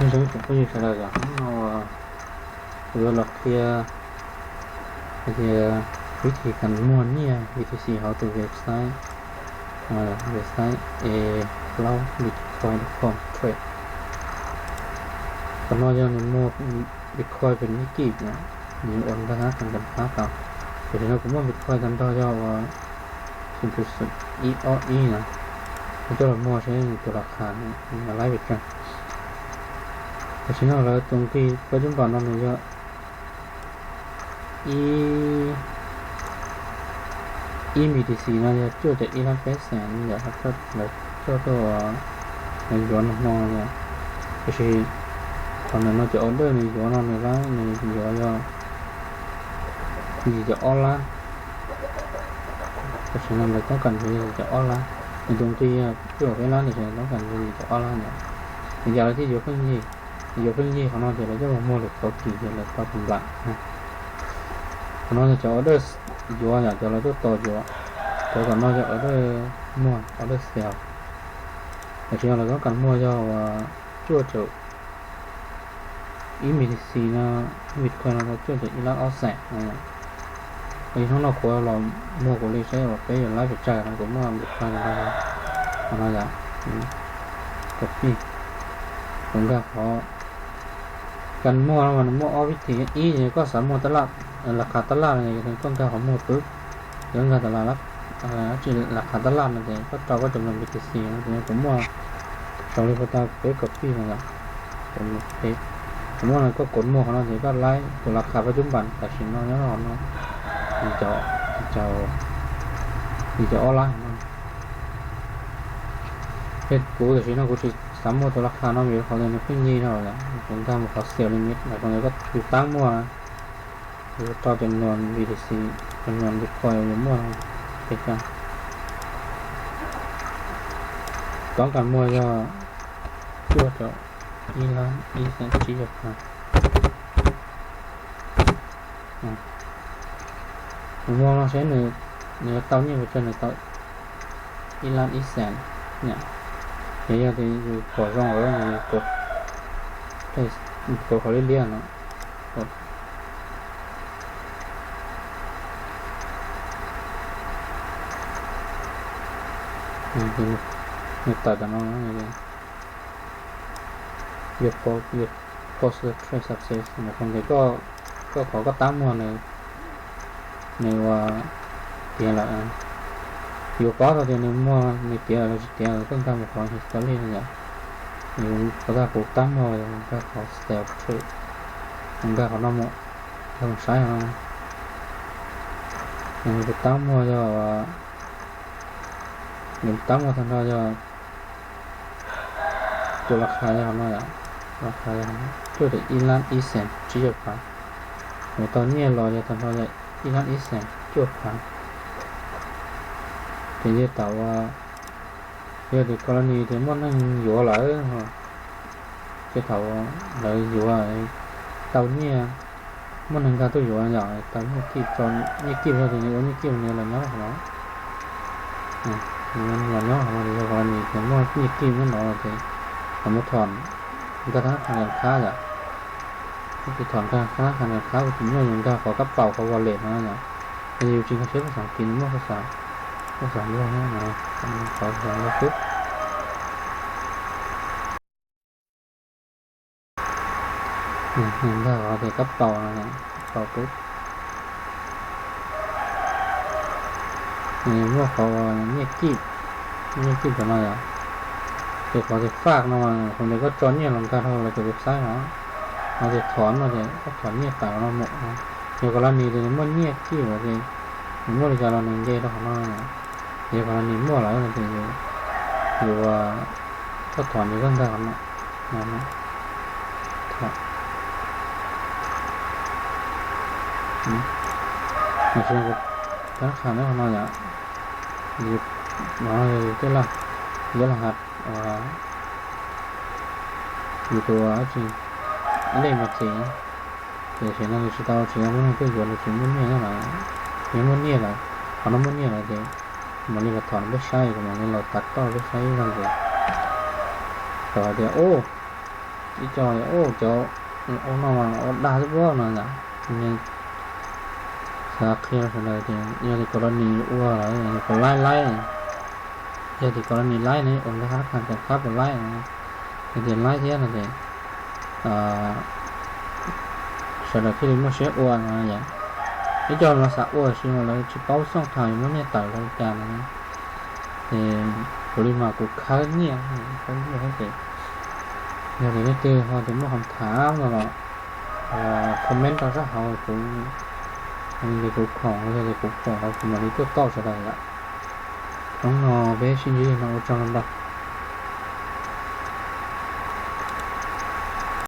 Ib tsoom phooj ywg sawv daws, yog hnub no kuv yuav los qhia hais tias vib thib kas muag nyiaj B T C hauv tus website, website e plaub bitcoin com trade. Qhov no yog nws muag Bitcoin pem nyiaj kij, nws ua nkag hab qhov nkag hab tau. Tam sim no kuv muaj Bitcoin tag nrho yog uas ib ob ib na, kuv coj los muag seb nws tus las khas nws laib pes tsawg. Tam sim no lawv tus nqi pab cub npas no nws yog ib, ib B T C no yog cuaj caum ib lab peb xees yom, lawv coj tuaj, lawv yuav no hmo yom. Tiam sis qhov ntawm no cov order nws yuav no nws laib, nws yuav yog yim caum ob lab. Tam sim no lawv toob kas yuav yog yim caum ob lab, nws tus nqi yog cuaj caum peb lab, tam sim no toob kas yuav yim caum ob lab yom. Nws yam lawv thiaj yuav pheej yig, yuav pheej yig qhov no ces lawv coj mus muag lwm qhov kis ces lawv tau tus nplam. Qhov no yog cov order yuav yom, cov lawv tuaj tos yuav. Cov tom no yog order muag, order sell. Tam sim no lawv toob kas muag yog uas cuaj caum ib B T C no, ib Bitcoin no tau cuaj caum ib lab ob xees. Hnub no kuv los muag kuv li saib uas peb yuav laib pes tsawg no, kuv muaj Bitcoin no, qhov no yom, copy, kuv nkag qhov kas muag no mas nws muaj ob vib thib, ib ces koj xav muag tab laj, las khas tab laj no ces koj nkag qhov muag pwb, ces koj nkag tas las, tsis las khas tab laj no ces koj rau koj cov B T C no ces kuv muaj raws li kuv tau peb copy no yom. Kuv muaj no koj kov muag qhov no ces koj laib tus las khas pab cub npas tam sim no nyob qhov no, yim caum, yim caum ob lab no. Ces kuv tam sim no kuv tsis xav muag tus las khas no vim qhov tias nws pheej yig no, kuv nkag mus qhov sell limit, qhov ntawd koj tus taab muag, yus rau cov nuam B T C, cov nuam Bitcoin yus muaj no, ces toob kas muag yog cuaj caum ib lab ib xees tsib caug phav. Kuv muag no seb nws, nws yuav tau nyiaj pes tsawg, nws tau ib lab ib xees. Ces yog tias yus pom zoo lawm, kuv qhov liab liab no, nws tawm tam no, yus post the trade success, nws qhov ntawd koj, koj qhov koj taab muag nws, nws ua tiav lawm. Yuav paub tau tias nws muag nws tiav lawm los tsis tiav lawm koj nkag mus qhov history no yom. Yus qhov tag kuv taab muag yog nkag qhov sell trade, nkag qhov no mus, nkag mus saib no. Yog kuv taab muag yog, yus taab muag tag nrho yog tus las khas yog qhov no yom, las khas yog cuaj caum ib lab ib xees tsib caug phav. Nws tau nyiaj los yog tag nrho yog ib lab ib xees cuaj phav. Ces yog thaum uas, yog tias kos las nis tias muaj neeg yuav lawm, ces thaum lawv yuav tau nyiaj, muaj neeg nkag tuaj yuav yom, tau nyiaj kij, nyiaj kij yog tias nws ua nyiaj kij nws los nyob qhov no, nws los nyob qhov no ces yog kos las nis tias muaj nyiaj kij nyob no ces lawv muab thom nkag thab khas nkas qhab yom. Kuv tus thom nkag thab khas nkas qhab, kuv tus nyuaj yus nkag qhov kab paus qhov wallet no yom. Yus tsis nkag siab phaj xav kiv nws muaj phaj xav, phaj xav nplog, qhov phaj xav nplog xwb. Nkag qhov tias kab paus no, kab paus pub. Nws muaj qhov nyiaj kij, nyiaj kij cov no yom. Ces qhov tias faj no mas qhov ntawd koj tso nyiaj los nkag rau lawv tus website no. Qhov tias thom no ces koj thom nyiaj tawm no mus. Yog kos las nis ces nws muaj nyiaj kij lawm ces nws muaj li cas los nws nce rau qhov no. Yog kos las nis muaj lawm no ces yus, yus koj thom ces koj nkag qhov no. Tam sim no kuv tab qhas nyob qhov no yom, tej laj, yuav lag has, yus tus dab tsi, lej mas txiv, ces tam sim no nws tsis tau, tsis tau muaj neeg tuaj yuav, nws tsis muaj nyiaj nyob lawm. Yog muaj nyiaj lawm, qhov no muaj nyiaj lawm ces mam li los thom peb saib, kuv mam li los tav toj peb saib ib zaug ces tau hais tias ub, ib co tias, Ua cov ua no mas ua dag xwb pob no yom. Xav qhia sawv daws tias yog tias kom lawv nim ua lawm, kom laib laib, yog tias kom lawv nim laib ne uas lawv hab qha kom thab puas laib, yog tias laib thiab no ces sawv daws thiaj li muaj siab ua no yom. Ib co mas xav ua tab sis mas lawv tsis paub xooj thaum yuav muab nyiaj tawm los li cas no. Ces kuv li mas kuv khawb nyiaj, khawb nyiaj thiab ces yog tias leej twg ho tias muaj qhov tham no los comment rau sab hauv, kuv, kuv khoom, yog tias kuv khoom los kuv mam li tuaj tauj sawv daws yom. Hnub no peb sib ntsib li no, ua tsaug ntau.